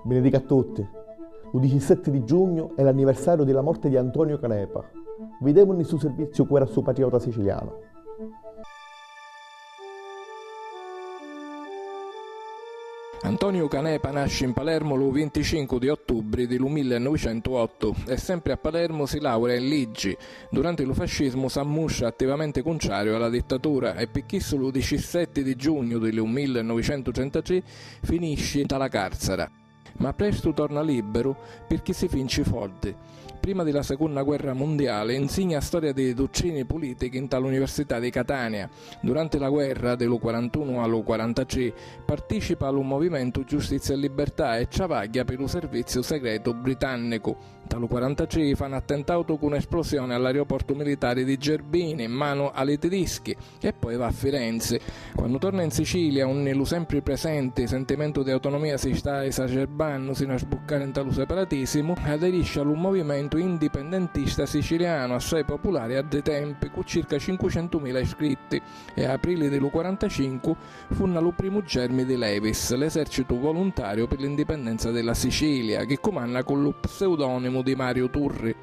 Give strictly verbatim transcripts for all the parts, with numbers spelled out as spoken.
Benedica a tutti. Lu dicisetti di giugnu è l'anniversariu di la morti di Antonio Canepa. Videmu nni stu serviziu cu era stu patriota sicilianu. Antoniu Canepa nasci in Palermu lu vinticincu di ottubri di lu millenovicentuottu e sempri a Palermu si laurea in liggi. Duranti lu fascismu s'ammustra attivamenti cuntrariu a la dittatura e pi chissu lu dicisetti di giugnu di lu millenovicentutrentatrì finisci nta la carzara. Ma prestu torna libberu pirchì si finci foddi. Prima di la secunna guerra mundiali insigna storia di duttrini pulitichi nta l'Università di Catania. Duranti la guerra, di lu quarantunu a lu quarantatrì, participa a lu movimentu Giustizia e Libertà e travagghia pi lu serviziu segretu britannicu. Nta lu quarantatrì fa n'attentautu cu n'esplusioni a l'aerioportu militari di Gerbini, mmanu a li tidischi, e poi va a Firenzi. Quannu torna in Sicilia, unni lu sempri presenti sentimentu di autonomia si sta esacerbannu sinu a sbuccari nta lu separatisimu, aderisci a lu movimentu indipendentista sicilianu assai populari a ddi tempi, cu circa cincucentumila iscritti, e a aprili di lu quarantacincu funna lu primu germi di l'EVIS, l'esercitu voluntariu pi l'indipendenza di la Sicilia, chi cumanna cu lu pseudonimu di Mariu Turri.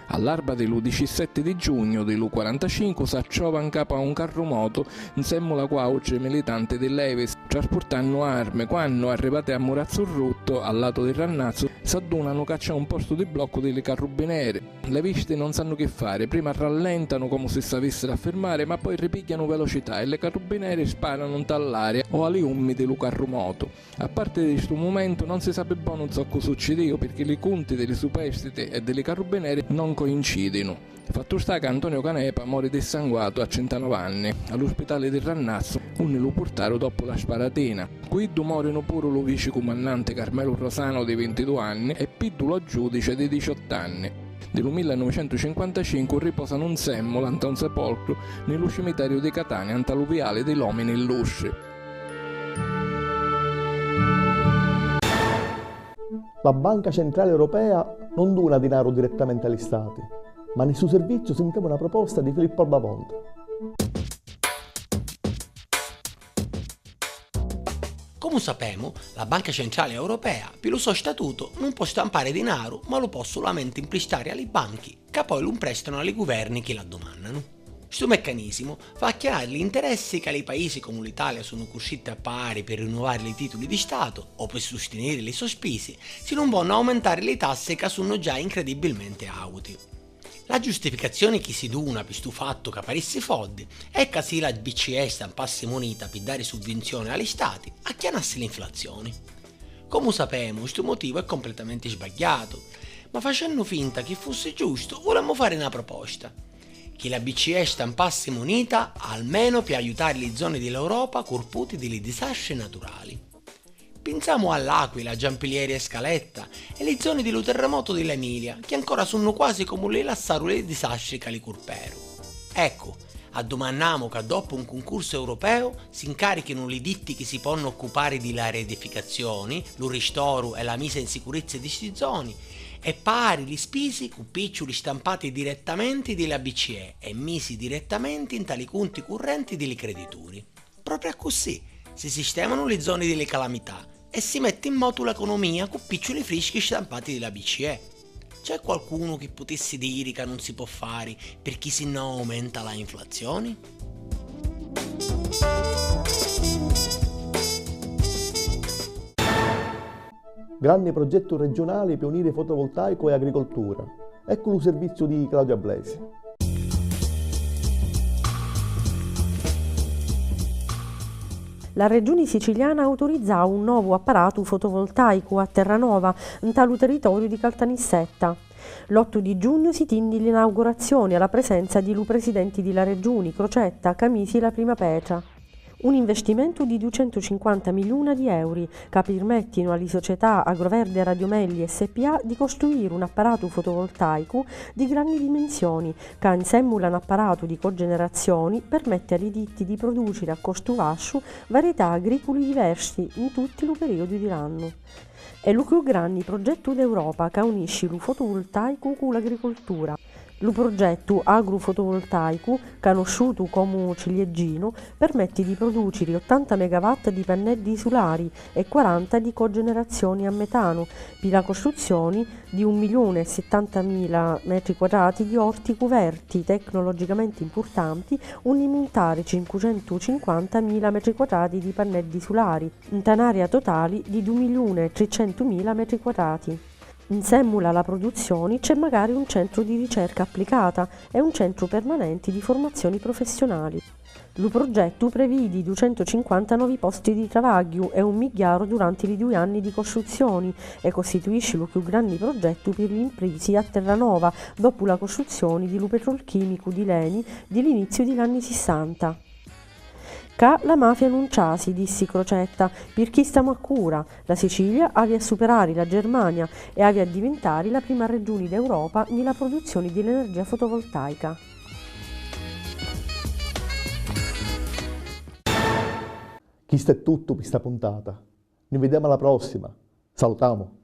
All'arba di lu dicisetti di giugnu di lu quarantacincu s'attrova 'ncapu a un carrumotu nsemmula cu autri militanti di l'EVIS, traspurtannu armi, quannu, arrivati a Murazzu Ruttu, a latu di Rannazzu, s'addunanu ca c'è un postu di bloccu di li carrubbineri. L'evisti non sannu chi fari, prima rallentanu comu si s'avissiri a firmari, ma poi ripigghianu velocità e li carrubbineri sparanu nta l'aria o a li ummi di lu carrumotu. A parti di stu mumentu non si sapi bonu zoccu succidìu, pirchì li cunti di li superstiti e di li carrubbineri non coincidinu. Fattu sta ca Antonio Canepa mori dissanguatu a trintanovi anni, a l'uspitali di Rannazzu, unni lu purtaru doppu la sparatina. Cu iddu morinu puru lu vicicumannanti Carmelu Rosano di vintidui anni e Piddulu Giudice di diciottu anni. Di lu millenovicentucinquantacincu riposanu nsemmula nta un sepolcru ni lu cimiteriu di Catania nta lu viali di l'omini illustri. La Banca Centrale Europea non duna dinaru direttamenti a li Stati, ma ni stu serviziu sintemu na proposta di Filippo Albavonte. Comu sapemu, la Banca Centrali Europea, pi lu so statutu, nun pò stampari dinaru, ma lu pò sulamenti mpristari a li banchi, ca poi lu mprestanu a li guverni chi l'addumannanu. Stu meccanisimu fa acchianari li nteressi ca li paisi comu l'Italia sunnu custritti a pagari pi rinuvari li tituli di Statu o pi sustiniri li so spisi, si nun vonnu aumentari li tassi ca sunnu già incredibilmenti auti. La giustificazzioni chi si duna pi stu fattu ca parissi foddi è ca si la B C E stampassi munita pi dari suvvinzioni a li Stati, acchianassi l'inflazzioni. Comu sapemu, stu motivu è completamenti sbagghiatu, ma facennu finta chi fussi giustu, vulemu fari na proposta. Chi la B C E stampassi munita almenu pi aiutari li zoni di l'Europa curputi di li disastri naturali. Pinsamu a L'Aquila, Giampilieri e Scaletta e li zoni di lu terremotu di l'Emilia, chi ancora sunnu quasi comu li lassaru li disastri ca li curperu. Eccu, addumannamu ca doppu un cuncursu europeu s'incarichinu li ditti chi si ponnu occupari di la riedificazzioni, lu ristoru e la misa in sicurizza di sti zoni e pagari li spisi cu picciuli stampati direttamenti di la B C E e misi direttamenti nta li cunti currenti di li credituri. Propri accussì si sistemanu li zoni di li calamità e si metti in motu l'economia cu picciuli frischi stampati di la B C E. C'è qualcunu chi putissi diri ca nun si pò fari pirchì sinnò aumenta la inflazzioni? Granni progettu regionali pi uniri fotovoltaicu e agricoltura. Eccu lu serviziu di Claudia Blesi. La Regioni siciliana autorizzau un novu apparatu fotovoltaicu a Terranova, nta lu territoriu di Caltanissetta. L'ottu di giugnu si tinni l'inaugurazioni a la presenza di lu presidenti di la Regioni, Crocetta, ca misi la prima petra. Un investimentu di ducentucinquanta miliuna di euri, ca pirmettinu a li società Agroverde Radio Melli S P A di costruiri un apparatu fotovoltaicu di granni dimensioni, ca, nsemmula a n'apparatu di cogenerazioni, permetti a li ditti di produciri a costu vasciu varietà agriculi diversi in tutti lu periodu di l'annu. È lu cchiù granni progettu d'Europa ca unisci lu fotovoltaicu cu l'agricoltura. Lu prugettu agru-fotovoltaicu, canusciutu comu Cilieginu, permetti di pruduciri ottanta megawatt di panneddi sulari e quaranta di cogenerazioni a metanu, pi la costruzzioni di un miliuni e sittantamila metri quadrati di orti cuverti tecnologicamenti mpurtanti, unni muntari cincucentucinquantamila metri quadrati di panneddi sulari, nta n'aria totali di dui miliuni e tricentumila metri quadrati. Nsèmmula a la pruduzzioni c'è macari un centru di ricerca applicata e un centru permanenti di furmazzioni prufessiunali. Lu prugettu previdi ducentucinquanta novi posti di travagghiu e un migghiaru duranti li dui anni di costruzzioni e costituisci lu chiù granni prugettu pi li mprisi a Terranova, doppu la costruzzioni di lu petrolchimicu di l'eni di l'iniziu di l'anni sissanta. Ccà la mafia nun trasi, dissi Crocetta, pirchì stamu accura, la Sicilia havi a superari la Germania e havi a divintari la prima regioni d'Europa nni la pruduzzioni di l'energia fotovoltaica. Chistu è tuttu pi sta puntata. Ni videmu a la prossima. Salutamu!